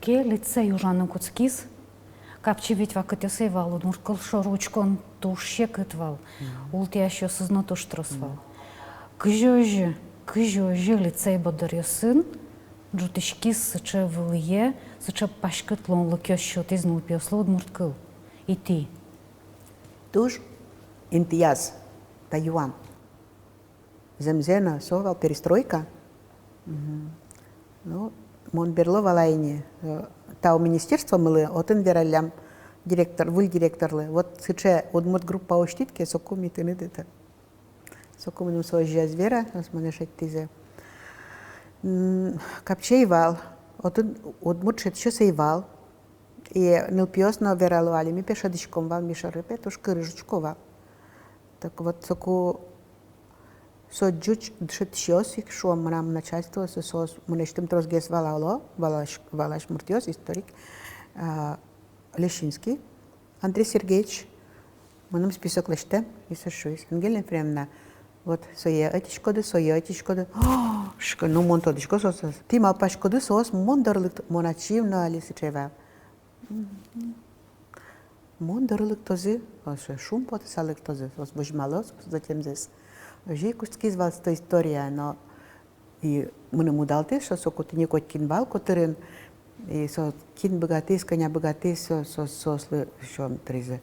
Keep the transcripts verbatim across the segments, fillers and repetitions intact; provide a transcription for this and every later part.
Ке лицей ужаны кутскиз, капчи ведь вакытъёс ӧй вал, удмурт кыл шоры учкон туж секыт вал, ултӥясьёсыз но туж трос вал. Кызьы озьы, кызьы озьы лицей борддоръёсын ӝутӥськиз сыӵе вылӥе, сыӵе паськыт луонлыкъёс сётӥз нылпиослы удмурт кыл? Итӥ. Туж интыяз та юан. Зэмзэ но, со вал перестройка. Мгм. Ну, мон берло валай ини, э, тау министерствомылы, отын вераллям директор, выль директорлы. Вот сыӵе удмурт группа усьтӥд ке, соку ми тыныд это. Соку мыным со озьы ӧз вера, соос монэ шедьтӥзы. М, капчи ӧй вал, отын удмурт шедьтӥсьёс ӧй вал. И нылпиос но верало али: ми пе шӧдӥськом вал, ми шоры пе туж кырыж учко вал. Так вот, соку со ӟуч дышетӥсьёс ик, шуом, мынам начальствоосы, соос мынэсьтым тросгес валало, валась, валась муртъёс, историк, а, Лещинский Андрей Сергеевич, мыным список лэсьтэм, и со шуиз: «Ангелина Ефремовна, вот сое ӧтиськоды, сое ӧтиськоды». О, шуисько, ну, мон тодӥсько соосыз. Тӥ малпаськоды, соос мон доры лыкто-, мон ачим но али сыӵе вал. Мон доры лыктозы, озьы шумпотыса лыктозы, соос возьмало соос зӧтемзэс. Озьы ик кутскиз вал со история, но и мыным удалтӥз, что соку тӥни котькин вал котырын, и со кин быгатӥз, кӧня быгатӥз, со, со, соослы сётӥзы.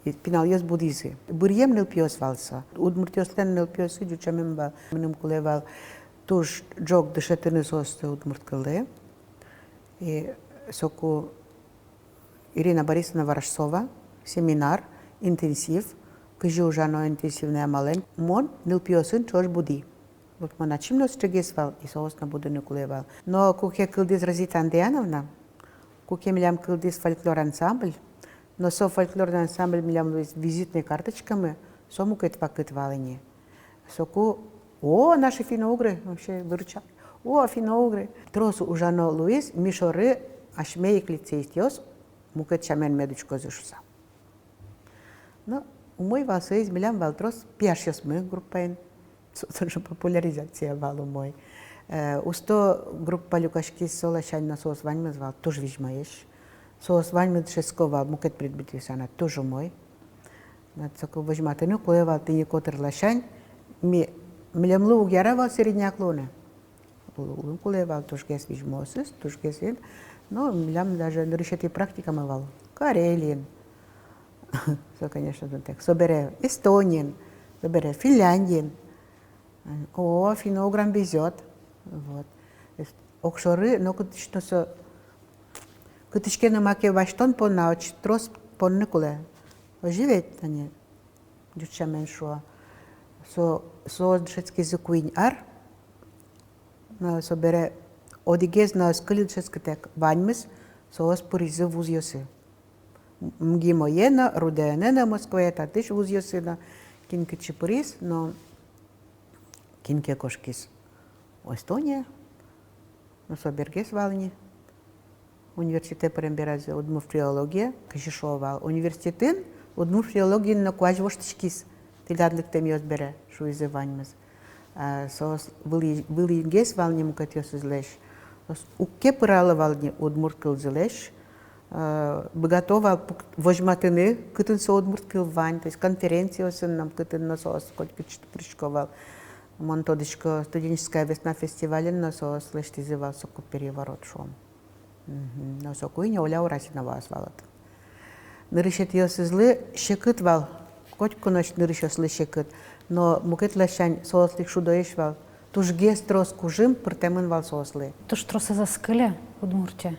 И пиналъёс будӥзы. Быръем нылпиос вал со. Удмуртъёслэн нылпиоссы ӟуч сямен вал. Мыным кулэ вал туж ӝог дышетыны соосты удмурт кыллы. И соку Ирина Борисовна Ворожцова, семинар, интенсив, кызьы ужано интенсивной амалэн, мон нылпиосын ӵош будӥ. Вот мон ачим но сыӵегес вал, и соос но будыны кулэ вал. Но куке кылдӥз Розита Андриановна, куке милям кылдӥз фольклор ансамбль, но со фольклорный ансамбль милям луиз визитной карточкамы, со мукет вакыт вал ини. Соку: «О, наши финно-угры!» Вообще выруча. «О, финно-угры!» Трос ужано луиз, ми шоры асьме ик лицеистъёс мукет сямен мед учкозы шуса. Но умой вал соиз, милям вал трос пияшъёсмы группаын. Со тоже популяризация вал умой. Э, усто группа люкаськиз, со ласянь но соос ваньмыз вал туж визьмоесь. Соос ваньмыз дышетско вал мукет предметъёсъя но туж умой. Соку возьматыны кулэ вал тӥни котыр ласянь, ми, милемлы уг яра вал середняк луыны. Луыны кулэ вал тужгес визьмоосыз, тужгес ин. Но милям даже нырысетӥ практикамы вал Карелиын. Со, конечно, дунтэк. Собере Эстониын, собере Финляндиын. О, финно-уграм везёт. Вот. То есть огшоры нокытысь но со, кытысь ке но маке басьтон понна отчы трос понны кулэ. Озьы ведь, тани, ӟуч сямен шуо. Со, соос дышетскизы куинь ар, но собере одӥгез но ӧз кыльы дышетскытэк, ваньмыз соос пыризы вузъёсы. МГИМОе но, РУДН-е но, Москвае, татысь вузъёсы но, кин кытчы пыриз, но кин ке кошкиз Эстония, но со бергес вал ини. Университетэ пырем беразы удмурт филология, кызьы шуо вал. Университетын удмурт филологиын но куазь воштӥськиз тӥляд лыктэмъёс бере, шуизы ваньмыз. А соос вылӥ-, вылӥгес вал ни мукетъёсызлэсь. Соос уг ке пырало вал ни удмурт кылзылэсь, э, быгато вал пук-, возьматыны, кытын со удмурт кыл вань, то есть конференциосын но, кытын но соос котькытчы пырисько вал. Мон тодӥсько, «Студенческая весна» фестивальын но соос лэсьтӥзы вал соку переворот, шуом. Мгм. Но соку ини Оля Урасинова вал отын. Нырысетӥосызлы секыт вал, котьку но нырысьёслы секыт. Но мукет ласянь соослы ик шудоесь вал. Тужгес трос кужым пыртэмын вал соослы. Туж тросэз ӧз кыле Удмуртие.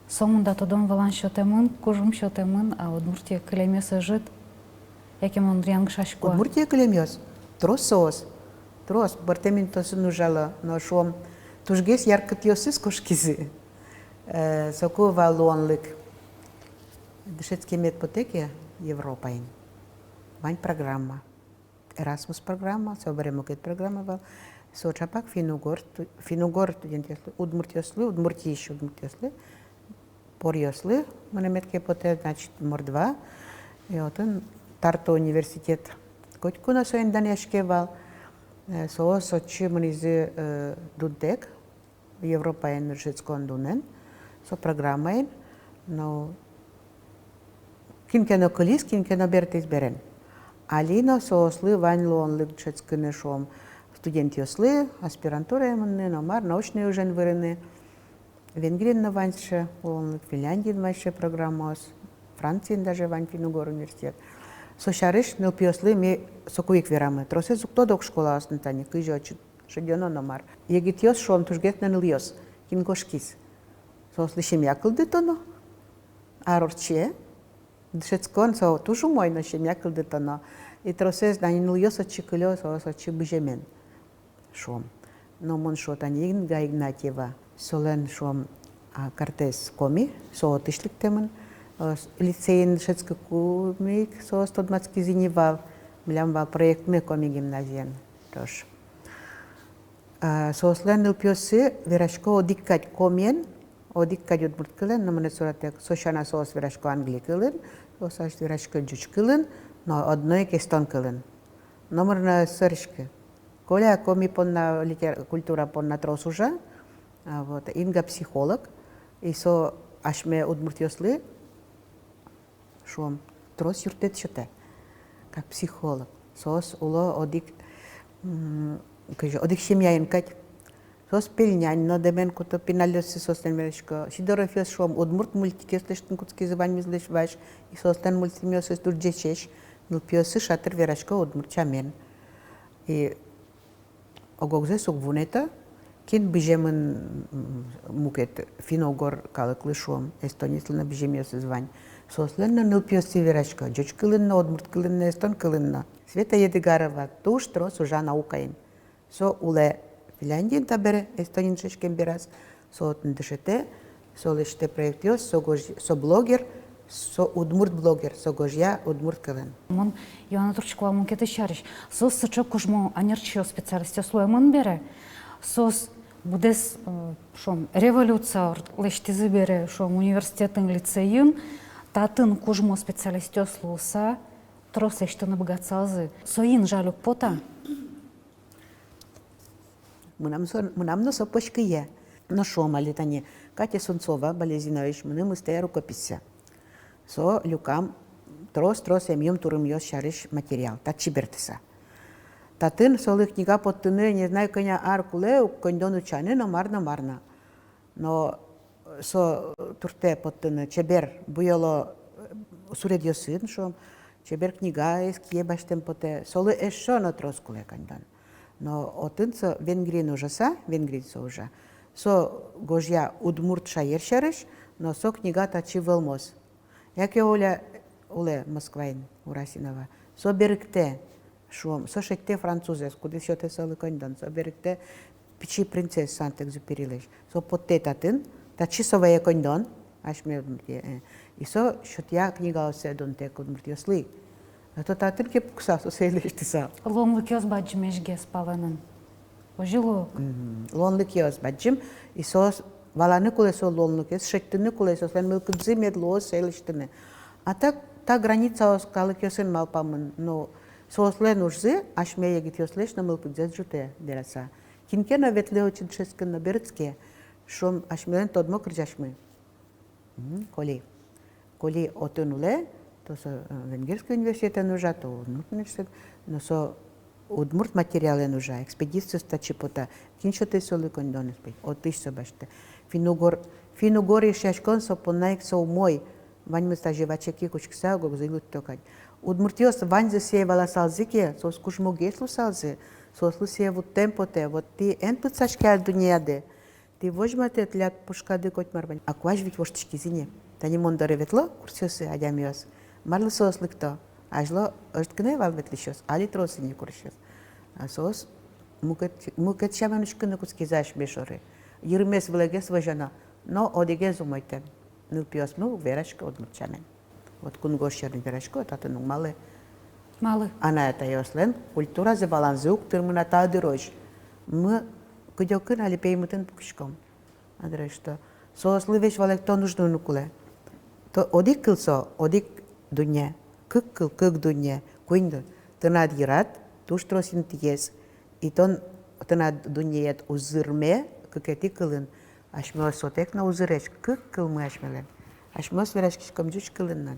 Сомында тодон-валан сётэмын, кужым сётэмын, а Удмуртие кылемез ӧжыт. Яке мон янгышасько-а? Удмуртие кылемъёс трос соос. Трос, пӧртэм интыосын ужало, но, шуом, тужгес яркытъёсыз кошкизы. Э, соку вал луонлык. Дышетскемед потэ ке Европаын, вань программа. Erasmus программа, собере мукет программа вал. Со чапак финн-угор сту-, финн-угор студентъёслы, удмуртъёслы, Удмуртиысь удмуртъёслы, поръёслы, мынэмед ке потэ, значит, мордва. И отын Тарту университет котьку но соин данъяське вал. Э, соос отчы мынӥзы, э, дунтэк, Европаын дышетскон дунэн. Со программаен, но кин ке но кылиз, кин ке но бертӥз берен. Али но соослы вань луонлык дышетскыны, шуом, студентъёслы аспирантурае мыныны, но мар, научной ужен вырыны. Венгриын но вань сыӵе луонлык, Финляндиын вань сыӵе программаос, Франциын даже вань финн-угор университет. Со сярысь нылпиослы ми соку ик верамы. Тросэз уг тодо ук школаосын тани, кызьы отчы шедёно но мар. Егитъёс, шуом, тужгес но нылъёс, кин кошкиз. Соослы семья кылдытоно, ар ортче, дышетскон со туж умой, но семья кылдытоно. И тросэз, тани нылъёс отчы кылё, соос отчы быземен, шуом. Но мон, шуо, тани Инга Игнатьева, солэн, шуом, а, картэз коми, со отысь лыктэмын, э, с-, лицейын дышетскыкумы ик соос тодматскизы ни вал, милям вал проектмы коми гимназиен, ӵош. А, соослэн нылпиоссы верасько одӥг кадь комиен, одӥг кадь удмурт кылын, но мынэ суратэк, со сяна соос верасько англи кылын, соос ась верасько ӟуч кылын, но одно ик эстон кылын. Номыр но ӧз сӧриськы. Коля коми понна, литер-, культура понна трос ужа, а, вот, Инга психолог, и со асьме удмуртъёслы, шуом, трос юрттэт сётэ, как психолог. Соос уло одӥг, м, кызьы, одӥг семьяын кадь. Соос пельнянь но дэмен куто, пиналъёссы соослэн верасько. Сидоровъёс, шуом, удмурт мультикъёс лэсьтыны кутскизы ваньмызлэсь вазь, и соослэн мультфильмъёссы туж ӟечесь. Нылпиоссы шатыр верасько удмурт сямен. И ог-огзэс уг вунэто, кин быземын, м, мукет финн-угор калыклы, шуом, эстонецлы но быземъёсыз вань. Соослэн но нылпиоссы верасько ӟуч кылын но, удмурт кылын но, эстон кылын но. Света Едыгарова туж трос ужа наукаен. Со улэ Финляндиын табере, Эстониын дышетскем бераз, со отын дышетэ, со лэсьтэ проектъёс, со гож-, со блогер, со удмурт блогер, со гожъя удмурт кылын. Мон юаны туртско вал мукетыз сярысь. Соос сыӵе кужмо анерчиос, специалистъёс луэмын бере, соос быдэс, э, шуом, революция ор-, лэсьтӥзы бере, шуом, университетын, лицейын, татын кужмо специалистъёс луыса, трос лэсьтыны быгатысалзы. Соин жаль уг пота. Мынам со, мынам но со пӧсь кие. Но шуом али тани, Катя Сунцова, Балезиноысь, мыным ыстэ рукописьсэ. Со люкам трос-трос эмъюм турымъёс сярысь материал, татчы бертыса. Татын солы книга поттыны, не знаю, кӧня ар кулэ ук, коньдон утчаны но мар но, мар но. Но со туртэ поттыны чебер буёло, э, суредъёсын, шуом, чебер книгаез кие басьтэм потэ, солы эшшо но трос кулэ коньдон. Но отын со Венгриын ужаса, Венгриын со ужа, со гожъя удмурт шаер сярысь, но со книга татчы вӧлмоз. Яке Оля улэ Москваын, Урасинова. Со берыктэ, шуом, со шедьтэ французэз, кудӥз сётэ солы коньдон, со берыктэ Пичи принцез Сент-Экзюперилэсь. Со поттэ татын, татчы со вае коньдон, асьме, э, и со сётъя книгаоссэ дунтэк удмуртъёслы. А то татын ке пукса, со сое лэсьтыса. Луонлыкъёс бадӟымесь гес палэнын. Озьы луо. Мгм. Луонлыкъёс бадӟым, и соос валаны кулэ со луонлыкез, шедьтыны кулэ, соослэн мылкыдзы мед луоз сое лэсьтыны. А так, та границаос калыкъёсын малпамын, но соослэн ужзы асьме егитъёслэсь но мылкыдзэс ӝутэ вераса. Кин ке но ветлэ отчы дышетскыны но берытске, шуом, асьмелэн тодмо кырӟасьмы. Мгм, Коли. Коли отын улэ, то со, э, Венгерский университетэн ужа, то удмурт университет, но со удмурт материалэн ужа, экспедициос татчы пота, кин сётэ солы коньдонэз, пе, отысь со басьтэ. Финн-угор, финн-угор эшъяськон со понна ик со умой, ваньмыз тазьы ваче ик учкыса, ог-огзы лыдто кадь. Удмуртъёс ваньзы сое валасалзы ке, соос кужмогес луысалзы, соослы сое вуттэм потэ, вот тӥ эн пытсаське ай дуннеяды. Тӥ возьматэ тӥляд пушкады коть мар вань. А куазь ведь воштӥськиз ини. Тани мон доры ветло курсъёсы адямиос. Марлы соос лыкто? Азьло ӧжыт гинэ вал ветлӥсьёс, али трос ини курсъёс. А соос мукет, мукет сямен учкыны кутскизы асьме шоры. Йырмес вылэгес возёно, но одӥгез умойтэм. Нылпиосмы уг верасько удмурт сямен. Вот кунгож сьӧрын верасько, татын уг малы. Малы? Анай-атайёслэн культуразы, валанзы уг тырмы на та дырозь. Мы кыдёкын али пеймытын пукиськом. Андрей, что соослы весь валэктон уж нуны кулэ. То одӥг кыл со, одӥг дунне, кык кыл, кык дунне, куинь дун-, тынад йырад туж трос интыез. И тон, тынад дуннеед уз зырме кыкетӥ кылын. Асьмеос сотэк но узыресь, кык кылмы асьмелэн. Асьмеос вераськиськом ӟуч кылын но.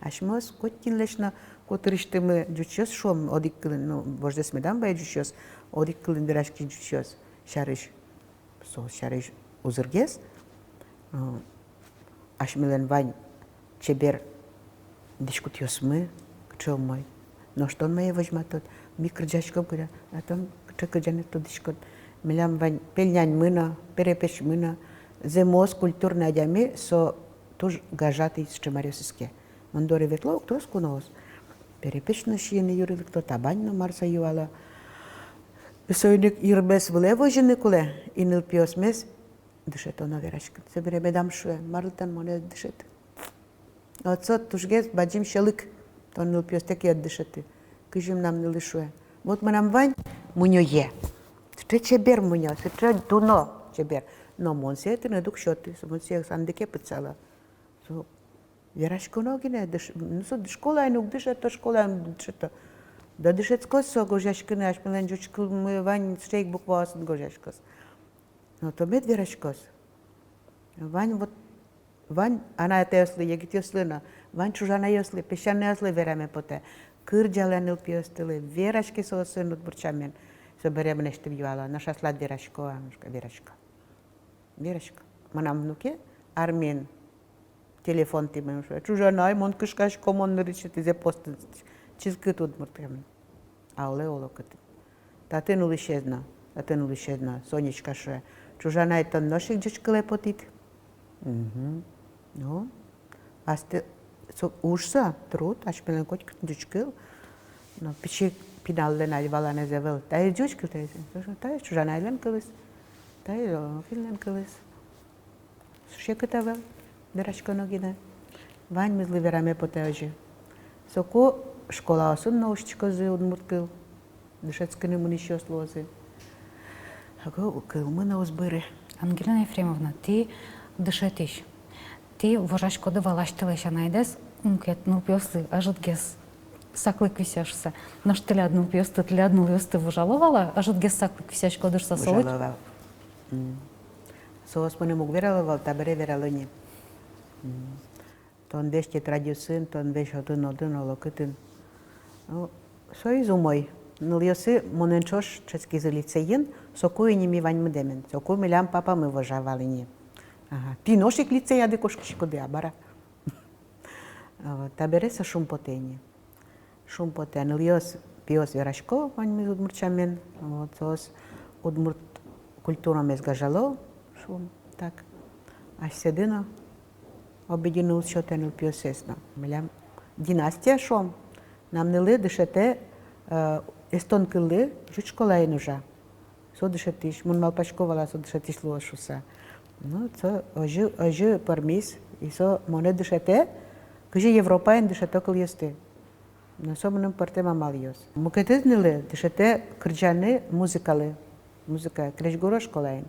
Асьмеос котькинлэсь но котырысьтымы ӟучъёс шуом одӥг кылын, ну, вождэс медам вае ӟучъёс, одӥг кылын вераськись ӟучъёс сярысь. Со сярысь узыргес, э, асьмелэн вань чебер дӥськутъёсмы, кыӵе умой. Нош тон мае возьматод? Ми кырӟаськом, кырӟа-, а тон кыӵе кырӟанэд тодӥськод? Милям вань пельняньмы но, перепечмы но. Зэмос культурной адями со туж гажатӥ сыӵе маръёсыз ке. Мон доры ветло ук трос куноос. Перепеч но сиыны юри лыкто, табань но мар со юало. Соин ик йырмес вылэ возьыны кулэ, и нылпиосмес дышетоно вераськыны. Собере медам шуэ: марлы тон монэ ӧд дышеты? Вот со тужгес бадӟым сьӧлык, тон нылпиостэк ӧд дышеты. Кызьы мынам нылы шуэ: вот мынам вань мунёе. Сыӵе чебер мунё, сыӵе дуно чебер. Но мон сое тыныд уг сёты, мон сое сандыке пытсало. Со вераськоно гинэ, дыш-, ну, со школаын уг дышето, школаын уг дышето. Да дышетскоз со гожъяськыны, асьмелэн ӟуч кылмы вань, сыӵе ик букваосын гожъяськоз. Но то мед вераськоз. Вань вот, вань анай-атайёслы, егитъёслы но, вань чужанайёслы, песянайёслы вераме потэ: кырӟалэ нылпиостылы, вераське соосын удмурт сямен. Собере мынэсьтым юало: нош аслад верасько-а? Мон шуисько: верасько. Верасько. Мынам внуке армиын телефонтӥ мыным шуэ: чужанай, мон кышкасько, мон нырысетӥзэ постын чылкыт удмурт кылын. А улэ оло кытын. Татын улӥсез но, татын улӥсез но Сонечка шуэ: чужанай, тон нош ик ӟуч кылэ потӥд. Мгм. Ну, астэ со уж со, труд, асьмелэн котькытын ӟуч кыл. Но пичи пиналлэн али валанэз ӧвӧл: таиз ӟуч кыл, таиз, таиз чужанайлэн кылыз, таиз Лукинлэн кылыз. Секыт ӧвӧл, вераськоно гинэ. Ваньмызлы вераме потэ озьы. Соку школаосын но усьтӥськозы удмурт кыл, дышетскыны мынӥсьёс луозы. Ого, кылмы но уз быры. Ангелина Ефремовна, тӥ дышетӥсь. Тӥ вожаськоды вал асьтэлэсь анайдэс, мукет нылпиослы ӧжытгес саклык висъя шуыса. Нош тӥляд нылпиосты, тӥляд нылъёсты вожало вал-а, ӧжытгес саклык висъяськоды шуыса, солы? Вожало вал. М. Соос мыным уг верало вал, табере верало ни. М. Тон весь тетрадьёсын, тон весь отын, отын, оло кытын. Ну, соиз умой. Нылъёсы монэн ӵош дышетскизы лицейын, соку ини ми ваньмы дэмен. Соку милям папамы вожа вал ини. Ага. Тӥ нош ик лицеяды кошкиськоды-а, бара? А вот табере со шумпотэ ини. Шумпотэ, нылъёс, пиос верасько ваньмыз удмурт сямен, вот, соос удмурт культурамес гажало, шуом так. Асьсэды но обидены уз сётэ, нылпиосэс но. Милям династия, шуом, мынам нылы дышетэ, э, эстон кыллы, ӟуч школаын ужа. Со дышетӥсь, мон малпасько вал-а, со дышетӥсь луоз шуыса. Ну, со озьы, озьы пӧрмиз, и со монэ дышетэ, кызьы Европаын дышето кылъёсты. Но со мыным пӧртэм амалъёс. Мукетыз нылы дышетэ кырӟаны музыкалы, музыка, крезьгуро школаын.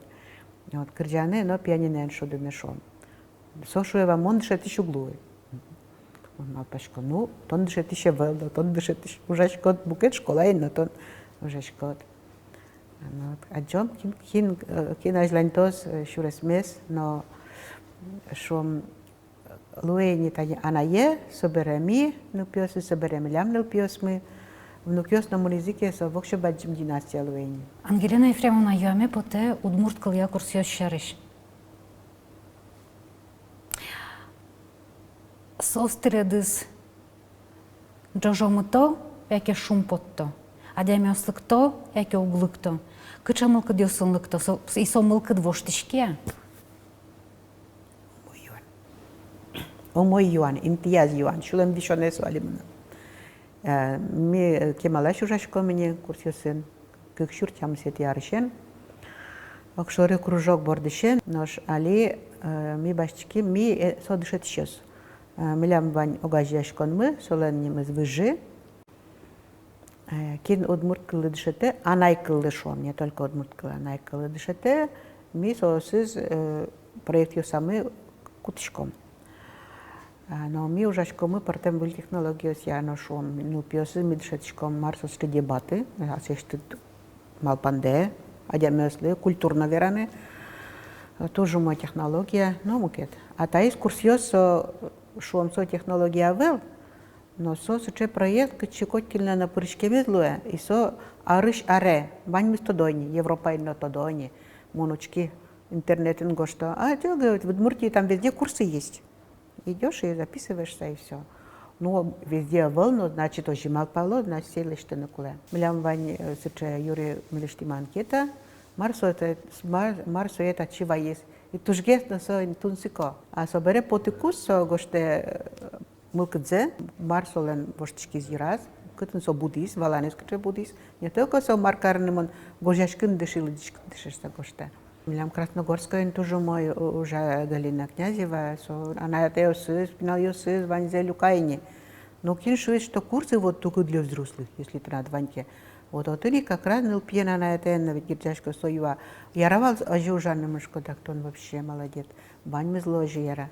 Вот, кырӟаны но пианиноен шудыны, шуом. Со шуэ вал: мон дышетӥсь уг луы. Мон малпасько: ну, тон дышетӥсь ӧвӧл, но тон дышетӥсь, ужаськод мукет школаын, но тон ужаськод. Ну, вот, адӟом, кин, кин, э, кин азьланьтоз, э, сюресмес, но, шуом, луэ ини тани анае, собере ми, нылпиосы, собере милям нылпиосмы, внукъёс но мынӥзы ке, со воксё бадӟым династия луэ ини. Ангелина Ефремовна, юаме потэ удмурт кылъя курсъёс сярысь. Соос тӥледыз ӝожомыто яке шумпотто? Адямиос лыкто яке уг лыкто? Кыӵе мылкыдъёсын лыкто? Со, и со мылкыд воштӥське-а? Умой юан. Умой юан, интыяз юан, сюлэм висёнэ со али мынам. Э, ми, э, кемалась ужаськом ини курсъёсын, кык сюрс тямысэтӥ арысен, огшоры кружок бордысен, нош али, э, ми басьтӥським, ми, э, со дышетӥсьёс. Э, милям вань огазеяськонмы, солэн нимыз «Выжы». Э, кин удмурт кыллы дышетэ, анай кыллы, шуом, не только удмурт кыллы, анай кыллы дышетэ, ми соосыз, э, проектъёсамы кутӥськом. А, но ми ужаськомы пӧртэм выль технологиосъя но, шуом, нылпиосыз ми дышетӥськом, мар со сыӵе дебаты, аслэсьтыд малпандэ адямиослы культурно вераны. Туж умой технология, но мукет. А таиз курсъёс, со, шуом, со технология ӧвӧл, но со сыӵе проект, кытчы котькинлэн но пыриськемез луэ, и со арысь аре ваньмыз тодо ини, Европаын но тодо ини, мон учки, интернетын гожто. А тӧгы Удмуртии там везде курсы есть. Идёшь и записываешься, и всё. Ну, везде ӧвӧл, но, значит, озьы малпало, значит, сое лэсьтыны кулэ. Милям вань, э, сыӵе юри милесьтым анкета, мар сое, мар, мар сое татчы вайиз. И тужгес но со тунсыко. А собере потыкуз со гожтэ, э, мылкыдзэ, мар солэн воштӥськиз йыраз, кытын со будӥз, валанэз кыӵе будӥз. Не только со мар карыны мон, гожъяськыны дышӥ, лыдӟиськыны дышӥ, шуыса гожтэ. Милям Красногорскоын туж умой у-, ужа Галина Князева, со анай-атайёсыз, пиналъёсыз ваньзэ люка ини. Но кин шуиз, что курсы вот только для взрослых, если тынад вань ке. Вот отын ик как раз нылпиен, анай-атаен но ведь герӟасько, со юа: яра вал озьы ужаны? Мон шуисько: дак тон вообще молодец, ваньмыз луэ озьы, яра.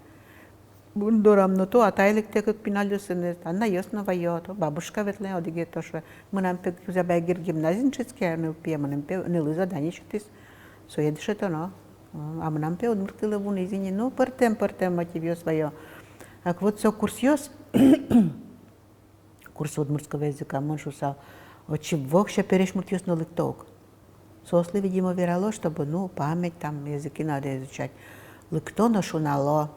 Мон дорам но то атай лыктэ кык пиналъёсыныз, анайёс но ваё, то бабушка ветлэ, одӥгез то шуэ: мынам пе, Кузебай Герд гимназиын дышетске, нылпие, мыным пе нылы задание сётӥз, сое дышетоно. А мынам пе удмурт кылы вуиз ини. Ну, пӧртэм, пӧртэм мотивъёс ваё. Так вот, со курсъёс, курсы удмуртского языка, мон шуысал, отчы воксё пересьмуртъёс но лыкто ук. Соослы, видимо, верало, чтобы, ну, память там, языки надо изучать. Лыкто но шунало.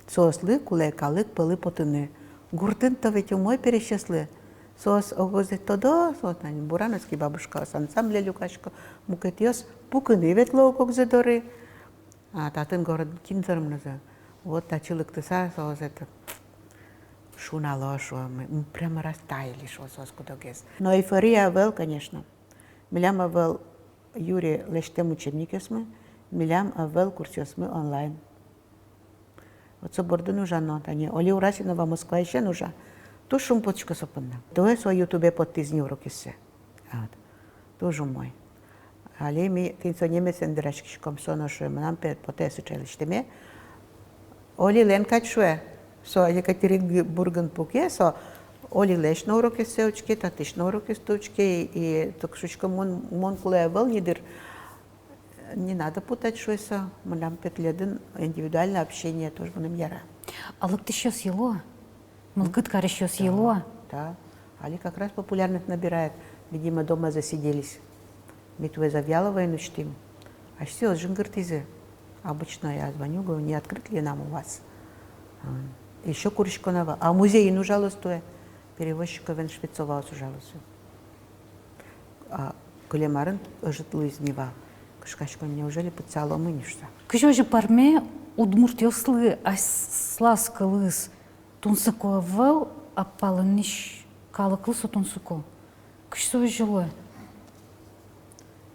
Соослы кулэ калык пӧлы потыны. Гуртын-то ведь умой пересьёслы. Соос огзэс тодо, соос, тани «Бурановский бабушкаос» ансамбле люкасько, мукетъёс пукыны ветло ук огзы доры. А татын город кин тырмоз-а? Вот татчы лыктыса, соос это шунало, шуом, мы прямо растаяли, шуо соос куд-огез. Но эйфория ӧвӧл, конечно. Милям ӧвӧл юри лэсьтэм учебникъёсмы, милям ӧвӧл курсъёсмы онлайн. Вот со бордын ужано, тани Оля Урасинова Москваысен ужа. Туж шумпотӥсько со понна. Туэ со ютубе поттӥз ни урокъёссэ. Вот. Туж умой. Али ми тӥни со немецен вераськиськом, со но шуэ: мынам пе потэ сыӵе лэсьтэме. Олилэн кадь, шуэ, со Екатеринбургын пуке, со Олилэсь но урокъёссэ учке, татысь но урокъёсты учке, и, и туж шуисько: мон, мон кулэ ӧвӧл ни дыр. Не надо путать, шуэ со, мынам пе тӥледын индивидуальное общение, тоже мыным яра. А лыктӥсьёс йыло-а? Мылкыд карисьёс йыло-а? Да. Али как раз популярность набирает. Видимо, дома засиделись. Ми туэ Завьяловоын усьтӥм. Асьсэос жингыртӥзы. Обычно я звоню, говорю: не открыть ли нам у вас? А, ещё курисько на вал. А музейын ужалоз туэ. Перевозчиковен Швецоваос ужалозы. А кылем арын ӧжыт луиз ни вал. Кышкасько: неужели пытсалом ини, шуса. Кызьы озьы пӧрме, удмуртъёслы аслаз кылыз тунсыко ӧвӧл, а палэнысь калыклы со тунсыко? Кызьы со озьы луэ?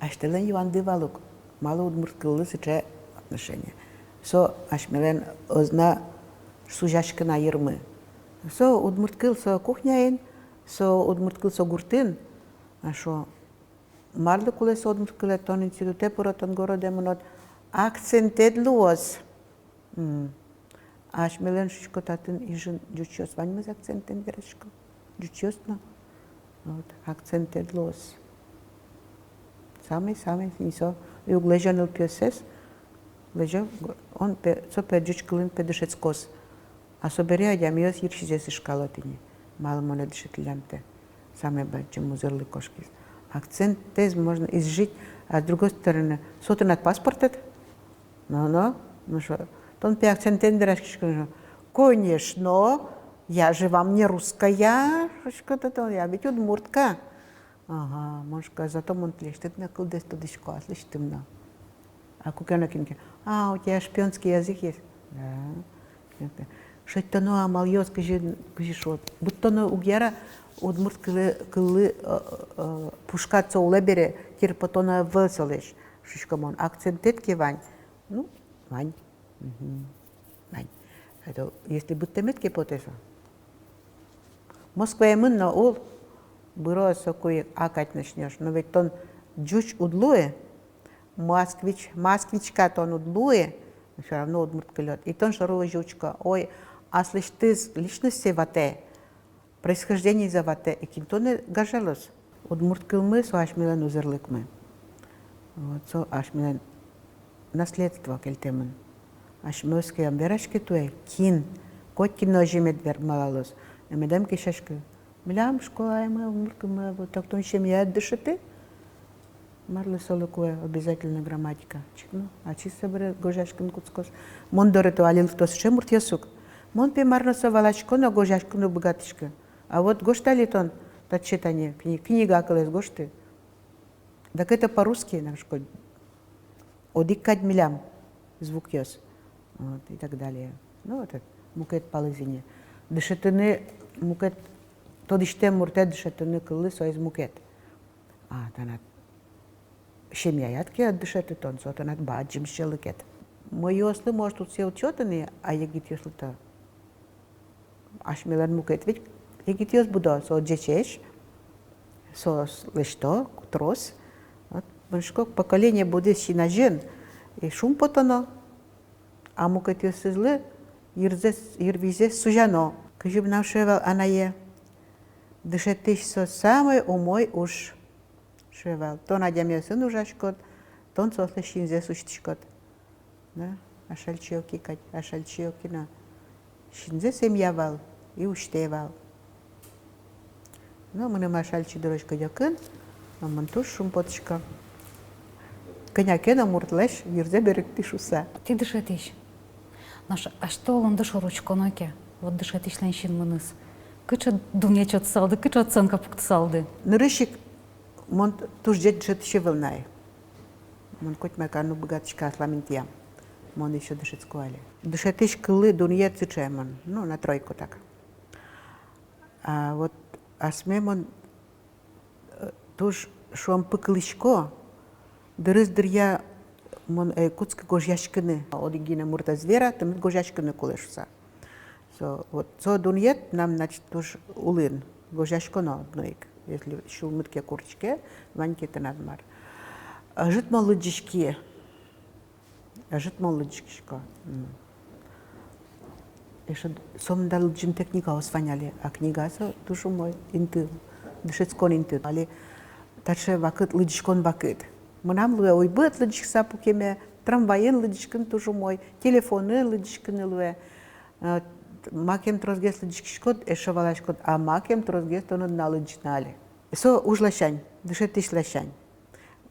Асьтэлэн юанды вал ук, малы удмурт кыллы сыӵе отношение. Со асьмелэн ӧз на сузяськы на йырмы. Со удмурт кыл со кухняын, со удмурт кыл со гуртын. А шо, марлы кулэ со удмурт кылэд? Тон институтэ пырод, тон городэ мынод, акцентэд луоз. М. Асьмелэн, шуисько, татын Ижын ӟучъёс ваньмыз акцентэн верасько. Ӟучъёс но. Вот, акцентэд луоз. Самый, самый, ини со уг лэзё нылпиоссэс, лэзё, он пе, со пе ӟуч кылын пе дышетскоз. А собере адямиос йырсизэс ышкало тӥни. Малы монэ дышетӥллям-то? Самый бадӟым узырлык кошкиз. Акцентэз можно изжить, а с другой стороны, со тынад паспортэд. Но, но, ну шо, тон пе акцентэн вераськиськод? Конечно, я же вам не русская, шуисько, тон, я ведь удмуртка. Ага, мон шуисько, зато мон тӥлесьтыд но кылдэс тодӥсько, аслэсьтым но. А куке но кин ке: а, у тебя шпионский язык есть? Да. Шедьтоно амалъёс, кызьы, кызьы шуод. Быдтоно уг яра, удмурт кылы, кыллы, э, э, пушкад со улэ бере, тырпотоно ӧвӧл солэсь. Шуисько мон, акцентэд ке вань. Ну, вань. Мгм. Вань. Это если быдтэмед ке потэ со. Москвае мын но ул, быро соку ик а кадь начнёшь. Но ведь тон ӟуч уд луы, москвич, москвичка тон уд луы, но всё равно удмурт кылёд. И тон шоры озьы учко: ой, аслэсьтыз личностьсэ ватэ, происхождениезэ ватэ, и кин тонэ гажалоз? Удмурт кылмы — со асьмелэн узырлыкмы. Вот, со асьмелэн наследство кельтэмын. Асьмеос ке ӧм вераське туэ, кин, коть кин но озьы мед вер-, малпалоз. Медам кесяськы. Милям школаямы, муркымы, вот так тон семьяяд дышеты. Марлы солы кулэ обязательно грамматика? Чик но, ачиз собере гожъяськыны кутскоз. Мон доры то али лыктозы сыӵе муртъёс ук. Мон пе мар но со валасько но, гожъяськыны уг быгатӥськы. А вот гожты али тон таӵе тани кни-, книга кылэз гожты. Так это по-русски, на школе. Одӥг кадь милям звукъёс. Вот, и так далее. Ну, вот это мукет палыз ини. Дышетыны мукет, тодӥсьтэм муртэд дышетыны кыллы, соиз мукет. А тынад семьяяд ке ӧд дышеты тон, со тынад бадӟым сьӧлыкед. Мӧйыослы, может, уд сёты ни, а егитъёслы-то. Асьмелэн мукет ведь егитъёс будо, со ӟечесь, соос лэсьто трос. Вот, мынӥсько, поколение будӥз син азьын, и шумпотоно, а мукетъёсызлы йырзэс, йырвизьзэс сузяно. Кызьы мынам шуэ вал анае: дышетӥсь — со самой умой уж. Шуэ вал, тон адямиосын ужаськод, тон соослэсь синзэс усьтӥськод. Да, Ашальчи Оки кадь, Ашальчи Оки но синзэ семья вал и усьтэ вал. Но мыным Ашальчи дорозь кыдёкын, но мон туж шумпотӥсько. Кӧня ке но муртлэсь йырзэ берыктӥ шуыса. Тӥ дышетӥсь. Нош асьтэ улонды шоры учконо ке, вот дышетӥсьлэн синмыныз кыӵе дунъет сётысалды, кыӵе оценка пуктысалды? Нырысь ик, мон т-, туж ӟеч дышетӥсь ӧвӧл на ай. Мон котьма кар но уг быгатӥськы аслам интыям. Мон ещё дышетско али. Дышетӥсь кыллы дунъет сыӵе мон, ну, на тройку так. А вот асме мон, э, туж шуом пыкылӥсько, дырыз дыръя мон ӧй кутскы гожъяськыны. Одӥг гинэ мурт ӧз вера, тыныд гожъяськыны кулэ шуыса. Со, вот, со дунъет мынам, значит, туж улын, гожъяськоно одно ик, если сюлмыд ке куриське, вань ке тынад мар. Ӧжыт мон лыдӟиськи, ӧжыт мон лыдӟиськисько. М. Эшшо д-, сомында лыдӟымтэ книгаос вань али, а книга со туж умой инты, дышетскон инты. Али таӵе вакыт, лыдӟиськон вакыт. Мынам луэ уйбыт лыдӟиськыса пукеме, трамвайын лыдӟиськыны туж умой, телефонын лыдӟиськыны луэ. Э, макем тросгес лыдӟиськиськод, эшшо валаськод, а макем тросгес тон уд на лыдӟы на али. Со уж ласянь, дышетӥсь ласянь.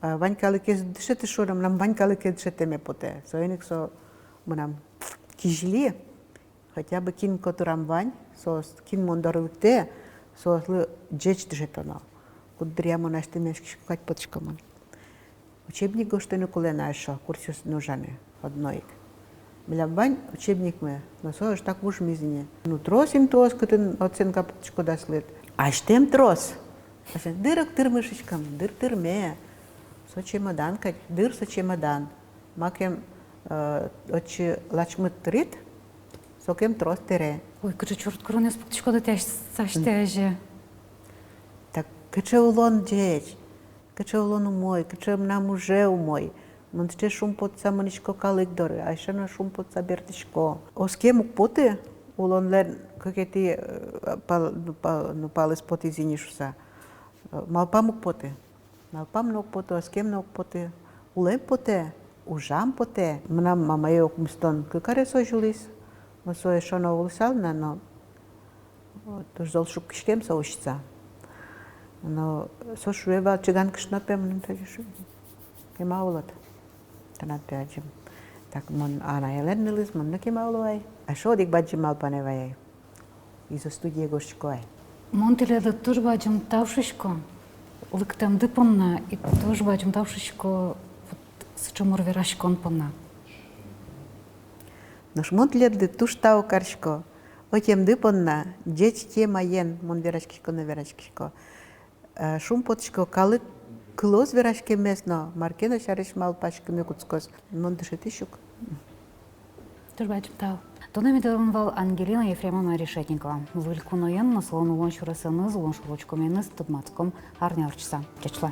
А вань калыкез дышеты шуо но, мынам вань калыкез дышетэме потэ. Соин ик со мынам кизили, хотя бы кин котырам вань, соос, кин мон доры лыктэ, соослы ӟеч дышетоно. Куддыръя мон асьтэм яськисько кадь потӥсько мон. Учебник гожтыны кулэ на эшшо, курсъёсын ужаны, одно ик. Милям вань учебникмы, но со ӧжытак вужмиз ини. Ну, трос интыос, кытын оценка пуктӥськод аслыд. Асьтэм трос. Асьтэм дыр ик тырмы шуиськом, дыр тырме. Со чемодан кадь, дыр со чемодан. Макем, э, отчы лачмыт тырид, сокем трос тэре. Ой, кыӵе чурыт куронъёс пуктӥськоды тӥ асьтэ азе. Так кыӵе улон ӟеч, кыӵе улон умой, кыӵе мынам уже умой. Мон сыӵе шумпотыса мынӥсько калык доры, а эшшо но шумпотыса бертӥсько. Оскем уг поты, улонлэн кыкетӥ, э, пал-, ну, па-, ну, палыз потӥз ини шуыса. Э, малпам уг поты. Малпам но уг поты, оскем но уг поты. Улэм потэ, ужам потэ. Мынам мамае укмыстон кык арес озьы улӥз. Но со эшшо но улысал на, но, вот, туж зол шуккиськем со усьтыса. Но со шуэ вал: чиган кышно пе мыным тазьы шуэ. Кема улод. Тынад пе адӟем. Так, мон анаелэн нылыз, мон но кема уло ай. А эшшо одӥг бадӟым малпанэ вай ай. Изо студие гожтӥсько ай. Мон тӥледлы туж бадӟым тау шуисько лыктэмды понна, и туж бадӟым тау шуисько вот сыӵе мур вераськон понна. Нош мон тӥледлы туж тау карисько ӧтемды понна, ӟеч темаен мон вераськисько но вераськисько. Э, шумпотӥсько, калык кылоз вераськеммес но, мар ке но сярысь малпаськыны кутскоз. Мон дышетӥсь ук. Туж бадӟым тау. Туннэ ми дорын вал Ангелина Ефремовна Решетникова. Выль куноен но солэн улон сюресэныз, улон шоры учкеменыз тодматском арня ортчыса. Ӟеч луэ.